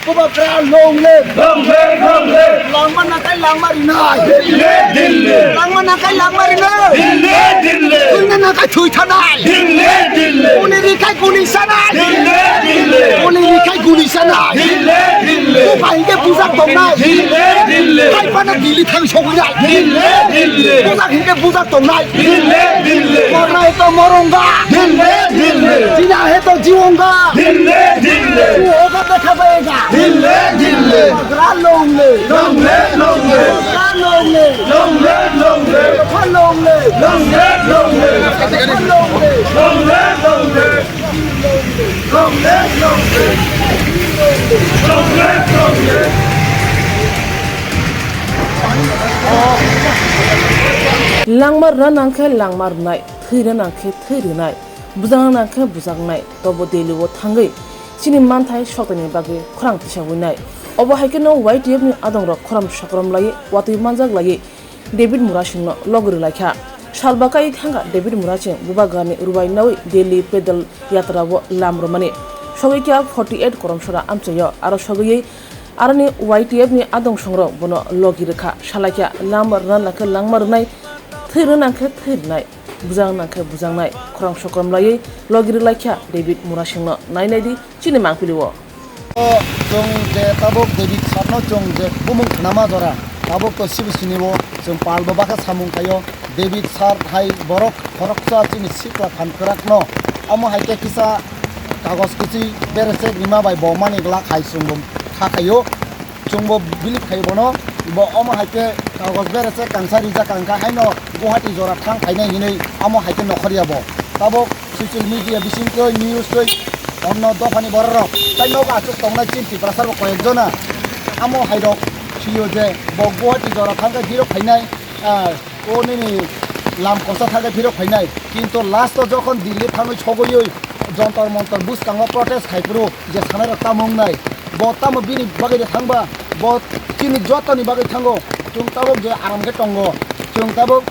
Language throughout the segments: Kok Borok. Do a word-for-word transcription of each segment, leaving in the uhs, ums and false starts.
Bubagra long live. Long live, long live. Langma nakai langma rinai. Dille, dille. Langma nakai langma rinai. Dille, dille. Tuina nakai thui thanai. Dille, dille. Uni rikai guni sanai. Dille, dille. Uni rikai guni sanai. Dille, dille. Bubai hingke bujak tongnai. Dille, dille. Hai pana dili thang sogwi nai. Dille, dille. Bujak hingke bujak tongnai. Dille, dille. Morna he to moronga. Dille, dille. Jina he to jiwonga. Dille, dille. Tu hoga dekha payega. Dille, dille. Bubagra long live. Long live, long live. Bubagra long live. Long live, long live. Bubagra long live. Long live, long live. Bubagra long live. Long live, long live. Long live, long live. Long live, long live. Langma rwna nangkhe langma rwnai, thwi rwna nangkhe thwi rwnai, bujak rwna nangkhe bujaknai, tobo Delhi o thangwi chini manthai soktaini bagwi khorang tisawi nai. Obo hai kheno Y T F ni adongrok khorom sokrom laiwi watwi manjak laiwi David Murasingno logi rwlaikha. Salba kai thangkha David Murasing Bubagrani rwbai nawi Delhi pedal yatra o lam rwmani. Sogwi kha forty eight koromsora amchaio, aro sogwi aroni Y T F ni adong songrok bono logi rwkha. Salaikha, lam rwna nangkhe langma rwnai, thwi rwna nangkhe thwi rwnai, bujang nangkhe bujangnai, khorang sokrom laiwi logi rwlaikha David Murasingno. Nai naidi chini mangpili o. Chwng je tabuk David Sarno chwng je bumung khnama jora, tabuk to sibo sini o chwng palbo bakha samung khaio. David Sar hai borok khoroksa chini sikla phan kwrakno, omo hai khe kisa kagoj kichi berese rima bai bo mani glak hai chwngbo kha khaio. Chwngbo bilip khai bono, bo omo hai khe kagoj berese kangsa rijak kangkha haino Guwahati jora thang phainai hinwi omo hai khe nokhorya bo. Tabuk social media bisingtwi news twi onno dophani bororok tai nogo achuk tongnai chini Tiprasa rok koyek jona. Amo hai rok sio je bo Guwahati jora thangkhe birok phainai, ah, o nini lam kosa thangkhe birok phainai. Kintu last o jokhon Delhi thangwi sogwi Jontor Montor bwskango protest khai phuru je sanai rok tamo wngnai, bo tamo bini bagwi de thangba, bo chini jotoni bagwi thango. Chwng tabuk je aram khe tongo, chwng tabuk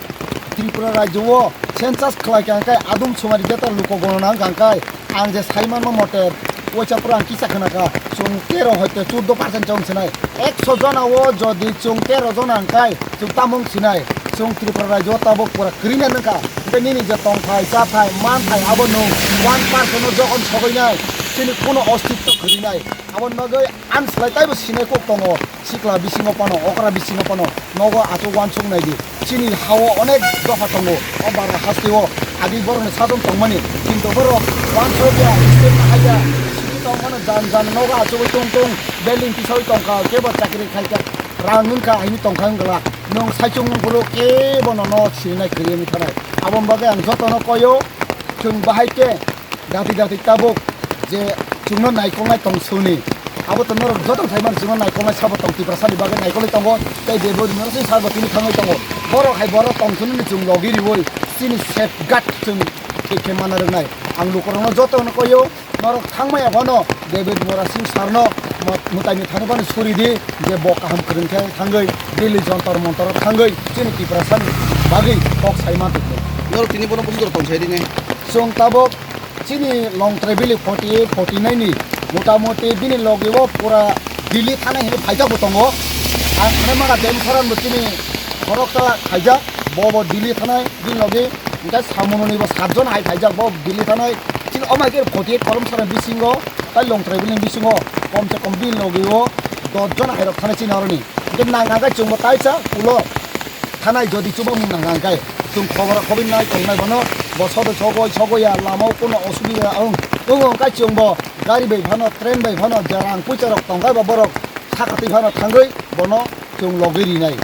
Tripura rajyo o census khlai kha hwnkhe adum sumari jeta luko gonona wngkha hwnkhe ang je sai manma mote uaisa pura ang kisa khna kha, chwng tero hoite chuddo percent chong sinai. Ekso jona o jodi chwng tero jona hwnkhe chwng tamo wng sinai? Chwng Tripura rajyo o tabuk pura kwrwina nangkha. Hwnkhe nini je tongthai, chathai, manthai abo nwng one percent o jokhon sogwi nai, chini kuno ostitto kwrwi nai. Aboni bagwi ani slai taibo sinai kok tongo, sikla bisingo phano, okra bisingo phano, nogo achuk uansuk nai di. Chini ha-o onek dopha tongo, o bara hasteo agi borokni satung tongmani, kintu borok uansuk ya, step hai ya, simi tongmano jan jan nogo achugwi tung tung, building tisawi tongkha, kebo chakri khaikha, rang wngkha, hini tongkha wngla, nwng saichung wngphuru kebo nono sinai kwrwi wngwi thanai. Aboni bagwi ang jotono koio, chwng bahai khe, Dati dati tabuk je chwngno naikolnai tong suni. Abo to norok joto saimano chwngno naikolnai sabo tong Tiprasani bagwi naikolwi tongo. Tei Debori norok se sabo tini thangwi tongo. Borok hai borok tong suni chwng logi riwi chini safeguard chwng khe khe mana rwnai. Ang lukurokno jotono koyo norok thangmaya phano David Murasing sarno mo-, mwtaini thani phano suri di je bo kaham kwrwng khe thangwi Delhi Jontor Montor thangwi chini Tiprasani bagwi kok sai ma tongkhe. Norok tini bono bwswk tong sai di ne? Chwng tabuk Chini Longtrai Valley forty eight, forty nine ni mota moti bini logi o pura Delhi thana hinwi phaijak bo tongo. Ang thana maka Demsaran bo chini khoroksa khaijak, bo bo Delhi thanai bini logi, hwnkhe Samunoni bo satjon hai phaijak, bo Delhi thanai. Chini omai khe forty eight Kolomsarani bisingo, tai Longtrai Valley ni bisingo kom se kom bini logi o dos jon hai rok thanai chini oroni. Hwnkhe nang nang khe chwngbo taisa ulo. Thanai jodi chubamung nang nang khe, chwng khobor khoboi nai tongnai bono, bo sodo sogoi sogoi ya, lama o kuno osubida wng, wng wng khe chwng bo gari bai phano, train bai phano, je rang puisa rok tong khe bo borok saka twi phano thangwi bono chwng logwi rinai.